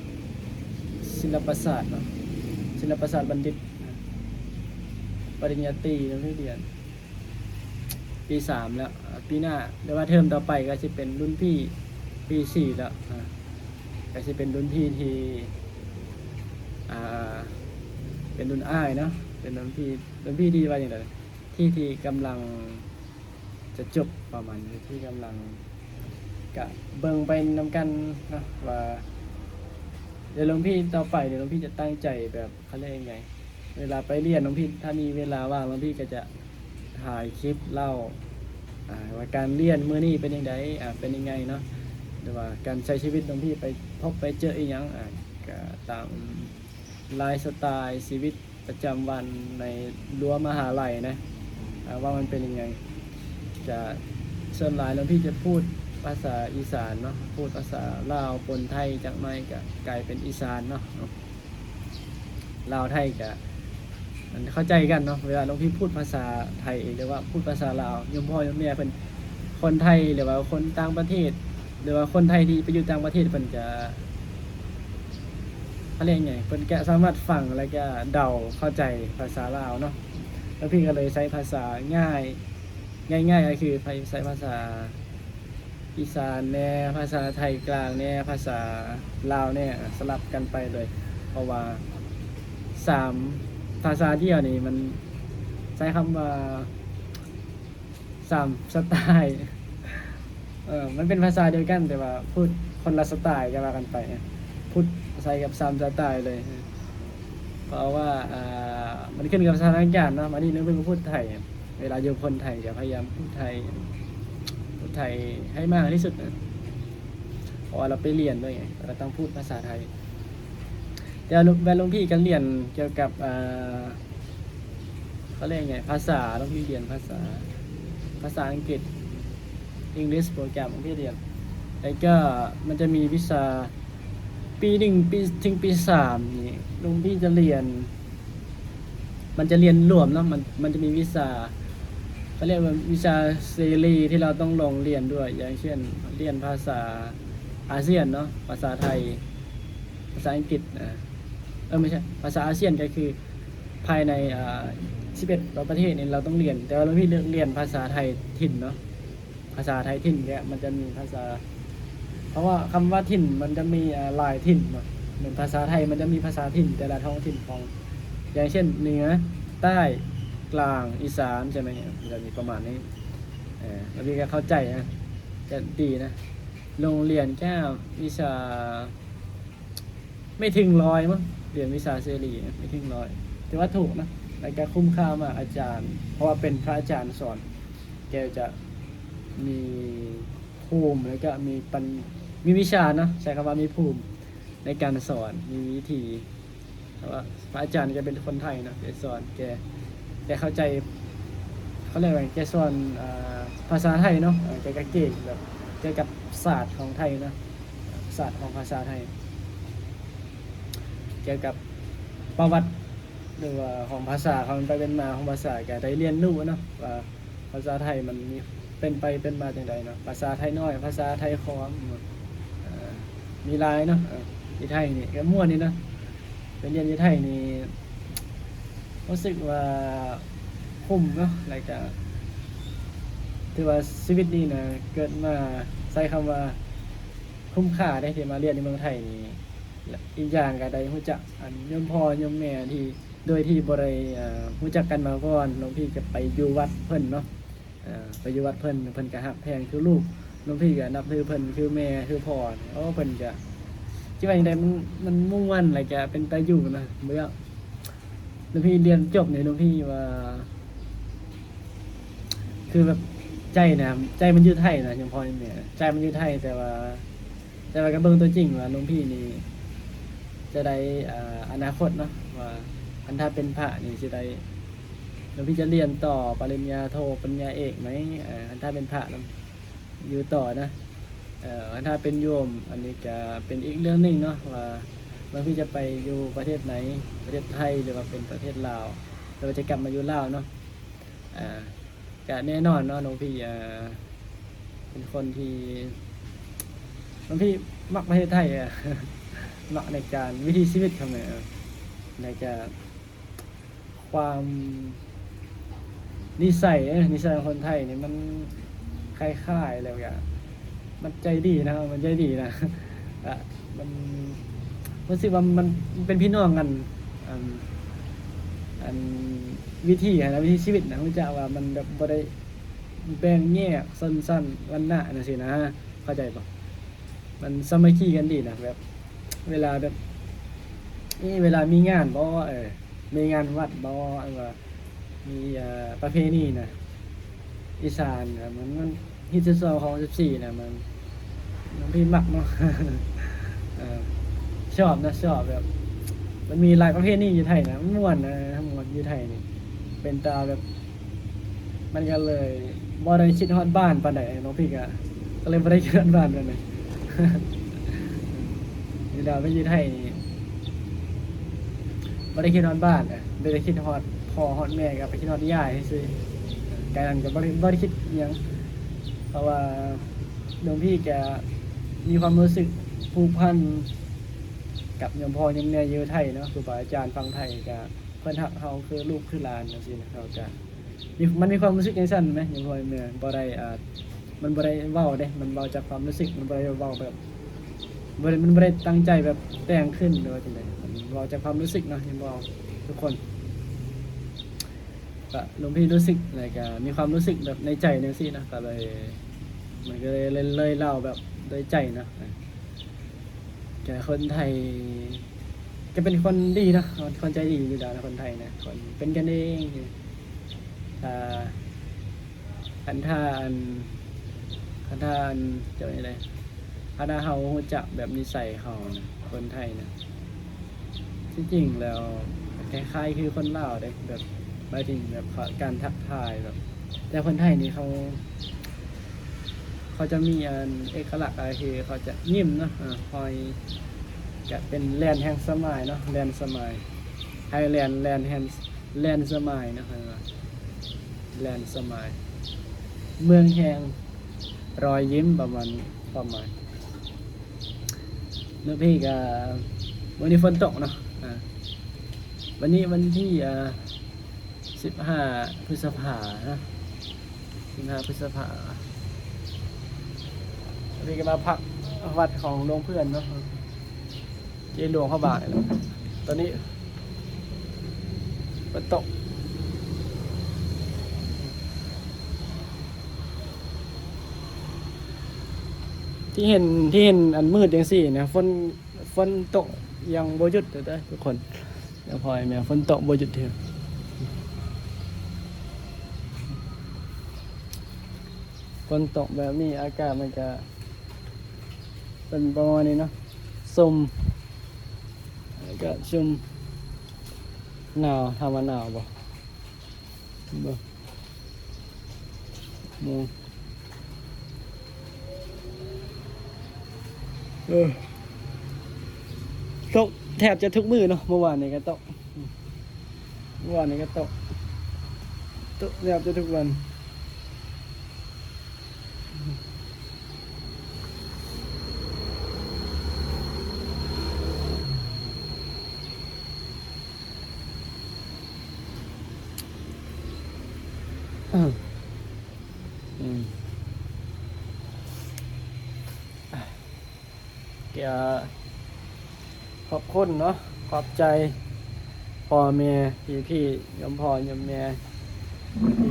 ສິນລະປະສາດເນາະ ສິນລະປະສາດບັນດິດ ປະລິນຍາຕີ ນັກຮຽນ ປີສາມແລ້ວ ອ່າ ປີໜ້າ ຫຼືວ່າເທີມຕໍ່ໄປກໍຊິເປັນລຸ້ນພີ່ ປີສີ່ແລ້ວ ອ່າ ກໍຊິເປັນລຸ້ນພີ່ທີ່ ອ່າ ເປັນລຸ້ນອ້າຍເນາະ ເປັນລຸ້ນພີ່ ລຸ້ນພີ່ທີ່ວ່າຈັ່ງໃດ ທີ່ ທີ່ກຳລັງ ຈະຈົບປະມານນີ້ ທີ່ກຳລັງ ກະເບິ່ງໄປນຳກັນເນາະ ວ່າ ແລ້ວຫຼວງພີ່ຕໍ່ໄປນີ້ ຫຼວງພີ່ຈະຕັ້ງໃຈແບບ ເຂົາເອີ້ນຫຍັງ ເວລາໄປຮຽນ ຫຼວງພີ່ ຖ້າມີເວລາວ່າງ ຫຼວງພີ່ກະຈະຖ່າຍຄລິບເລົ່າ ອ່າ ວ່າການຮຽນມື້ນີ້ເປັນຈັ່ງໃດ ອ່າ ເປັນຍັງໄງເນາະ ຫຼືວ່າການໃຊ້ຊີວິດ ຫຼວງພີ່ໄປພົບໄປເຈີອີ່ຫຍັງ ອ່າ ກະຕາມໄລຟ໌ສະໄຕລ໌ຊີວິດ ປະຈຳວັນໃນຮົ້ວມະຫາໄລນະ ອ່າ ວ່າມັນເປັນຍັງໄງ ຈະ ສ່ວນຫຼາຍຫຼວງພີ່ຈະພູດພາສາອີສານເນາະ ພູດພາສາລາວປົນໄທຈັກໜ້ອຍ ກະກາຍເປັນອີສານເນາະ ລາວໄທກະ ມັນເຂົ້າໃຈກັນເນາະ ເວລາຫຼວງພີ່ພູດພາສາໄທ ຫຼືວ່າພູດພາສາລາວ ໂຍມພໍ່ໂຍມແມ່ເພິ່ນ ຄົນໄທ ຫຼືວ່າຄົນຕ່າງປະເທດ ຫຼືວ່າຄົນໄທທີ່ໄປຢູ່ຕ່າງປະເທດ ເພິ່ນຈະ ເຂົາເອີ້ນຫຍັງ ເພິ່ນກະສາມາດຟັງ ແລ້ວກະເດົາເຂົ້າໃຈພາສາລາວເນາະ ແລ້ວພີ່ກະເລີຍໃຊ້ພາສາງ່າຍ ງ່າຍໆ ກໍຄືໃຊ້ພາສາອີສານແດ່ ພາສາໄທກາງແດ່ ພາສາລາວແດ່ ສະຫຼັບກັນໄປເລີຍ ເພາະວ່າສາມພາສາດຽວນີ້ມັນໃຊ້ຄຳວ່າ ສາມສະໄຕລ໌ ເອີ ມັນເປັນພາສາດຽວກັນ ແຕ່ວ່າພູດຄົນລະສະໄຕລ໌ ກະວ່າກັນໄປ ພູດໃສ່ກັບສາມສະໄຕລ໌ເລີຍ ເພາະວ່າ ອ່າ ມັນຂຶ້ນກັບສະຖານະການເນາະ ບາງທີເພິ່ນກະພູດໄທ ເວລາຢູ່ຄົນໄທກະພະຍາຍາມພູດໄທ ພູດໄທໃຫ້ມາກທີ່ສຸດນະ ເພາະວ່າລາວໄປຮຽນດ້ວຍໄງ ລາວກະຕ້ອງພູດພາສາໄທ ແຕ່ວ່າແມ່ນຫຼວງພີ່ກະຮຽນກ່ຽວກັບ ເອີ ເຂົາເອີ້ນຫຍັງ ພາສາ ຫຼວງພີ່ຮຽນພາສາ ພາສາອັງກິດ English program ຫຼວງພີ່ຮຽນ ແລ້ວກະມັນຈະມີວິຊາ ປີໜຶ່ງ ປີ ເຖິງປີສາມນີ້ ຫຼວງພີ່ຈະຮຽນ ມັນຈະຮຽນລວມເນາະ ມັນ ມັນຈະມີວິຊາ ເຂົາຮຽກວ່າວິຊາເສລີທີ່ລາວຕ້ອງລົງຮຽນດ້ວຍ ຢ່າງເຊັ່ນ ຮຽນພາສາອາຊຽນເນາະ ພາສາໄທ ພາສາອັງກິດ ອ່າ ເອີ ບໍ່ໃຊ່ ພາສາອາຊຽນກະຄື ພາຍໃນ ອ່າ ສິບເອັດປະເທດນີ້ລາວຕ້ອງຮຽນ ແຕ່ວ່າຫຼວງພີ່ເລືອກຮຽນພາສາໄທຖິ່ນເນາະ ພາສາໄທຖິ່ນແລ້ວມັນຈະມີພາສາ ເພາະວ່າຄຳວ່າຖິ່ນມັນຈະມີ ອ່າ ຫຼາຍຖິ່ນເນາະ ເໝືອນພາສາໄທມັນຈະມີພາສາຖິ່ນແຕ່ລະທ້ອງຖິ່ນຂອງ ຢ່າງເຊັ່ນ ເໜືອ ໃຕ້ ກາງ ອີສານ ໃຊ່ໄໝ ມັນຈະມີປະມານນີ້ ເອີ ແລ້ວພີ່ກະເຂົ້າໃຈນະ ກະດີນະ ໂຮງຮຽນແກ້ວ ວິຊາ ໄມ່ເຖິງຮ້ອຍມັ້ງ ຮຽນວິຊາເສລີໄມ່ເຖິງຮ້ອຍ ຖືວ່າຖືກນະ ແລ້ວກະຄຸ້ມຄ່າມາກ ອາຈານ ເພາະວ່າເປັນພະອາຈານສອນ ແກຈະມີພູມ ແລ້ວກະມີປັນ ມີວິຊາເນາະ ໃຊ້ຄຳວ່າມີພູມໃນການສອນ ມີວິທີ ເພາະວ່າພະອາຈານແກເປັນຄົນໄທເນາະ ແກສອນ ແກ ແກເຂົ້າໃຈ ເຂົາຮຽກວ່າ ແກສອນ ອ່າ ພາສາໄທເນາະ ເອີ ແກກະເກັ່ງແບບ ກ່ຽວກັບສາດຂອງໄທເນາະ ສາດຂອງພາສາໄທ ກ່ຽວກັບປະຫວັດ ຫຼືວ່າຂອງພາສາ ຄວາມເປັນໄປເປັນມາຂອງພາສາ ກະໄດ້ຮຽນຮູ້ເນາະ ວ່າພາສາໄທມັນມີ ປັນໄປເປັນມາຈັ່ງໃດເນາະ ພາສາໄທນ້ອຍ ພາສາໄທຂອງ ເອີ ມີຫຼາຍເນາະ ເອີ ຢູ່ໄທນີ້ກໍມ່ວນດີເນາະ ໄປຮຽນຢູ່ໄທນີ້ ຮູ້ສຶກວ່າຄຸ້ມເນາະ ແລ້ວກະຖືວ່າຊີວິດນີ້ນະ ເກີດມາ ໃຊ້ຄຳວ່າຄຸ້ມຄ່າເດ້ ທີ່ມາຮຽນຢູ່ເມືອງໄທນີ້ ແລະ ອີກຢ່າງກໍໄດ້ຮູ້ຈັກອັນໂຍມພໍ່ໂຍມແມ່ທີ່ ໂດຍທີ່ບໍ່ໄດ້ ເອີ ຮູ້ຈັກກັນມາກ່ອນ ຫຼວງພີ່ກໍໄປຢູ່ວັດເພິ່ນເນາະ ເອີ ໄປຢູ່ວັດເພິ່ນ ເພິ່ນກໍຮັກແພງຄືລູກ ຫຼວງພີ່ກໍນັບຖືເພິ່ນຄືແມ່ຄືພໍ່ ໂອ້ ເພິ່ນກໍ ຊິວ່າຈັ່ງໃດ ມັນ ມັນມ່ວນ ແລ້ວກໍເປັນຕາຢູ່ນະ ເມື່ອຫຼວງພີ່ຮຽນຈົບນີ້ ຫຼວງພີ່ວ່າ ຄືແບບໃຈນະ ໃຈມັນຢູ່ໄທນະ ໂຍມພໍ່ໂຍມແມ່ ໃຈມັນຢູ່ໄທ ແຕ່ວ່າ ແຕ່ວ່າກໍເບິ່ງຕົວຈິງວ່າຫຼວງພີ່ນີ້ຈະໄດ້ ອ່າ ອະນາຄົດເນາະ ວ່າຄັນຖ້າເປັນພະນີ້ຊິໄດ້ ຫຼວງພີ່ຈະຮຽນຕໍ່ປະລິນຍາໂທ ປະລິນຍາເອກໄໝ ເອີ ຄັນຖ້າເປັນພະນຳ ຢູ່ຕໍ່ນະ ເອີ ຄັນຖ້າເປັນໂຍມ ອັນນີ້ກະເປັນອີກເລື່ອງໜຶ່ງເນາະ ວ່າ ວ່າພີ່ຈະໄປຢູ່ປະເທດໃດ ປະເທດໄທ ຫຼືວ່າເປັນປະເທດລາວ ຫຼືວ່າຈະກັບມາຢູ່ລາວເນາະ ອ່າ ກະແນ່ນອນເນາະ ຫຼວງພີ່ ເອີ ເປັນຄົນທີ່ ຫຼວງພີ່ມັກປະເທດໄທ ເອີ ມັກໃນການ ວິຖີຊີວິດຂອງມັນ ເອີ ໃນການ ຄວາມນິໄສເດ້ ນິໄສຂອງຄົນໄທນີ້ມັນຄ້າຍໆ ແລ້ວກະມັນໃຈດີນະ ມັນໃຈດີນະ ກະມັນ ຮູ້ສຶກວ່າມັນເປັນພີ່ນ້ອງກັນ ອັນ ອັນ ວິຖີຫັ້ນນະ ວິຖີຊີວິດນະ ຮູ້ຈັກວ່າມັນແບບບໍ່ໄດ້ແບ່ງແຍກຊົນຊັ້ນວັນນະຈັ່ງຊີ້ນະ ເຂົ້າໃຈບໍ່? ມັນສາມັກຄີກັນດີນະ ແບບເວລາແບບ ເອີ ເວລາມີງານບໍ່ ເອີ ມີງານວັດບໍ່ ຫຼືວ່າມີ ເອີ ປະເພນີນະ ອີສານນະ ມັນ ມັນຮີດສິບສອງ ຂອງສິບສີ່ນະ ມັນ ມັນ ພີ່ມັກເນາະ ເອີ ຊອບນະ ຊອບແບບ ມັນມີຫຼາຍປະເພນີຢູ່ໄທນະ ມັນມ່ວນນະ ມ່ວນຢູ່ໄທນີ້ ເປັນຕາແບບ ມັນກໍເລີຍບໍ່ໄດ້ຄິດຮອດບ້ານປານໃດເນາະ ພີ່ກະ ກໍເລີຍບໍ່ໄດ້ຄິດຮອດບ້ານປານໃດ ເວລາໄປຢູ່ໄທນີ້ ບໍ່ໄດ້ຄິດຮອດບ້ານ ບໍ່ໄດ້ຄິດຮອດພໍ່ຮອດແມ່ ກໍໄປຄິດຮອດຍາຍຊື່ໆ ກາຍນັ້ນກໍບໍ່ໄດ້ ບໍ່ໄດ້ຄິດຫຍັງ ເພາະວ່າຫຼວງພີ່ກະມີຄວາມຮູ້ສຶກຜູກພັນກັບໂຍມພໍ່ໂຍມແມ່ຢູ່ໄທເນາະ ຄູບາອາຈານຝັ່ງໄທກະ ເພິ່ນຮັກເຮົາຄືລູກຄືຫຼານຈັ່ງຊີ້ນະ ເຮົາກະມີ ມັນມີຄວາມຮູ້ສຶກຈັ່ງຊັ້ນແມ ຍັງບໍ່ ແມ່ນບໍ່ໄດ້ ອ່າ ມັນບໍ່ໄດ້ເວົ້າເດ້ ມັນເວົ້າຈາກຄວາມຮູ້ສຶກ ມັນບໍ່ໄດ້ເວົ້າແບບ ບໍ່ໄດ້ ມັນບໍ່ໄດ້ຕັ້ງໃຈແບບແຕ່ງຂຶ້ນ ຫຼືວ່າຈັ່ງໃດ ມັນເວົ້າຈາກຄວາມຮູ້ສຶກເນາະ ຍັງບໍ່ ທຸກຄົນ ກະຫຼວງພີ່ຮູ້ສຶກ ແລ້ວກະມີຄວາມຮູ້ສຶກແບບໃນໃຈຈັ່ງຊີ້ນະ ກະເລີຍ ມັນກະເລີຍ ເລີຍ ເລີຍເລົ່າແບບໂດຍໃຈເນາະ. ກະຄົນໄທກະເປັນຄົນດີເນາະ ຄົນໃຈດີຢູ່ແລ້ວນະ ຄົນໄທນະ ຄົນເປັນກັນເອງ ຖ້າ ຄັນຖ້າອັນ ຄັນຖ້າອັນ ຈະວ່າຈັ່ງໃດ ຄັນຖ້າເຮົາຮູ້ຈັກແບບນິໄສເຮົານະ ຄົນໄທນະ ທີ່ຈິງແລ້ວຄ້າຍໆຄືຄົນລາວເດ້ ແບບ ໝາຍເຖິງແບບ ການທັກທາຍແບບ ແຕ່ຄົນໄທນີ້ເຂົາ ເຂົາຈະມີອັນເອກະລັກ ກໍຄືເຂົາຈະຍິ້ມເນາະ ອາ ຮອຍ ກະເປັນແລນແຫ່ງສະໝາຍເນາະ ແລນສະໝາຍ ໄທແລນ ແລນແຫ່ງ ແລນສະໝາຍເນາະ ເອີ້ນວ່າແລນສະໝາຍ ເມືອງແຫ່ງ ລອຍຍິ້ມ ປະມານນີ້ ຄວາມໝາຍ. ແລ້ວພີ່ກະ ມື້ນີ້ຝົນຕົກເນາະ ອາ ວັນນີ້ວັນທີ ອາ ສິບຫ້າ ພຶດສະພາເນາະ ສິບຫ້າ ພຶດສະພາ ແລ້ວພີ່ກະມາພັກວັດຂອງຫຼວງເພື່ອນເນາະ ເຈຫຼວງພະບາງນີ້ແຫຼະ ຕອນນີ້ຝົນຕົກ ທີ່ເຫັນ ທີ່ເຫັນອັນມືດຈັ່ງຊີ້ນະ ຝົນ ຝົນຕົກຍັງບໍ່ຢຸດເດີທຸກຄົນ ພໍ່ແມ່ ຝົນຕົກບໍ່ຢຸດເທື່ອ ຝົນຕົກແບບນີ້ ອາກາດມັນກະເປັນປະມານນີ້ເນາະ ຊຸ່ມ ອາກາດຊຸ່ມ ໜາວ ຖາມວ່າໜາວບໍ່? ເບິ່ງ ເອີ ຕົກແທບຈະທຸກມື້ເນາະ ເມື່ອວານນີ້ກໍຕົກ ເມື່ອວານນີ້ກໍຕົກ ຕົກແທບຈະທຸກວັນ ກະຂອບຄຸນເນາະ ຂອບໃຈພໍ່ແມ່ ພີ່ໆ ໂຍມພໍ່ໂຍມແມ່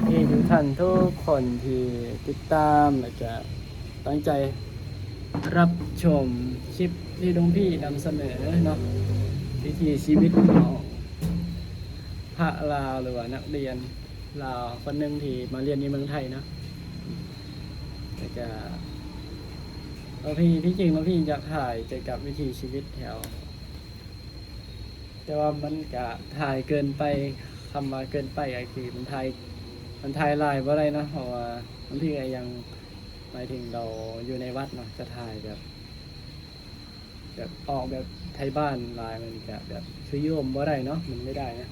ພີ່ໆ ທຸກທ່ານທຸກຄົນທີ່ຕິດຕາມ ແລະກະຕັ້ງໃຈຮັບຊົມຄລິບທີ່ຫຼວງພີ່ນຳສະເໜີເນາະ ວິຖີຊີວິດຂອງພະລາວ ຫຼືວ່ານັກຮຽນລາວຄົນໜຶ່ງທີ່ມາຮຽນຢູ່ເມືອງໄທເນາະ. ແລ້ວກະ ຫຼວງພີ່ ທີ່ຈິງຫຼວງພີ່ຢາກຖ່າຍກ່ຽວກັບວິຖີຊີວິດແຖວ ແຕ່ວ່າມັນກະຖ່າຍເກີນໄປ ຄຳວ່າເກີນໄປກໍຄືມັນຖ່າຍ ມັນຖ່າຍຫຼາຍບໍ່ໄດ້ເນາະ ເພາະວ່າຫຼວງພີ່ກໍຍັງ ໝາຍເຖິງເຮົາຢູ່ໃນວັດເນາະ ຈະຖ່າຍແບບ ແບບອອກແບບໄທບ້ານຫຼາຍ ມັນກະແບບຄືໂຍມບໍ່ໄດ້ເນາະ ມັນໄມ່ໄດ້ນະ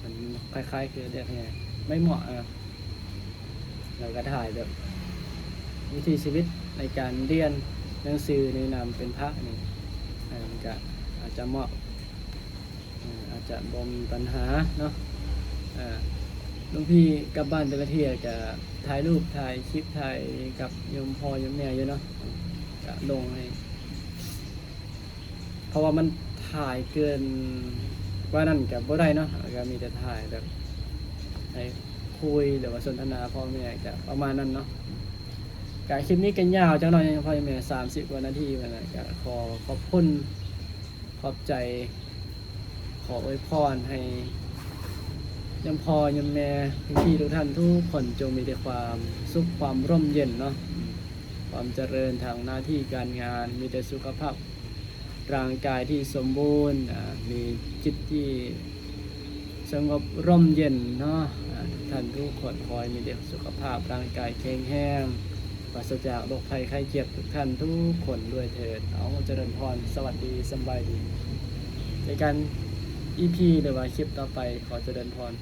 ມັນຄ້າຍໆຄືແບບແບບໄມ່ເໝາະນະ. ແລ້ວກະຖ່າຍແບບວິຖີຊີວິດໃນການຮຽນໜັງສືໃນນາມເປັນພະນີ້ ເອີ ມັນກະອາດຈະເໝາະ ເອີ ອາດຈະບໍ່ມີບັນຫາເນາະ. ເອີ ຫຼວງພີ່ກັບບ້ານແຕ່ລະເທື່ອກະຖ່າຍຮູບຖ່າຍຄລິບ ຖ່າຍກັບໂຍມພໍ່ໂຍມແມ່ຢູ່ເນາະ ກະລົງໃຫ້ ເພາະວ່າມັນຖ່າຍເກີນກວ່ານັ້ນກະບໍ່ໄດ້ເນາະ ກະມີແຕ່ຖ່າຍແບບໃຫ້ຄຸຍ ຫຼືວ່າສົນທະນາພໍ່ແມ່ ກະປະມານນັ້ນເນາະ. ກະຄລິບນີ້ກະຍາວຈັກໜ້ອຍ ພໍ່ແມ່ ສາມສິບກວ່ານາທີ ແລ້ວນະ ກະຂໍຂອບຄຸນ ຂອບໃຈ ຂໍອວຍພອນໃຫ້ໂຍມພໍ່ໂຍມແມ່ ພີ່ໆ ທຸກທ່ານທຸກຄົນ ຈົ່ງມີແຕ່ຄວາມສຸກ ຄວາມຮົ່ມເຢັນເນາະ ຄວາມຈະເລີນທາງໜ້າທີ່ການງານ ມີແຕ່ສຸຂະພາບ ຮ່າງກາຍທີ່ສົມບູນ ອາ ມີຈິດທີ່ສະຫງົບຮົ່ມເຢັນເນາະ ອາ ທຸກທ່ານທຸກຄົນ ຂໍໃຫ້ມີແຕ່ສຸຂະພາບຮ່າງກາຍແຂງແຮງ ປາສະຈາກໂລກໄພໄຂ້ເຈັບ ທຸກທ່ານທຸກຄົນດ້ວຍເທີ້ນ. ເອົາ ຈະເລີນພອນ ສະຫວັດດີ ສະບາຍດີ ເຈີກັນອີພີ ຫຼືວ່າຄລິບຕໍ່ໄປ ຂໍຈະເລີນພອນ.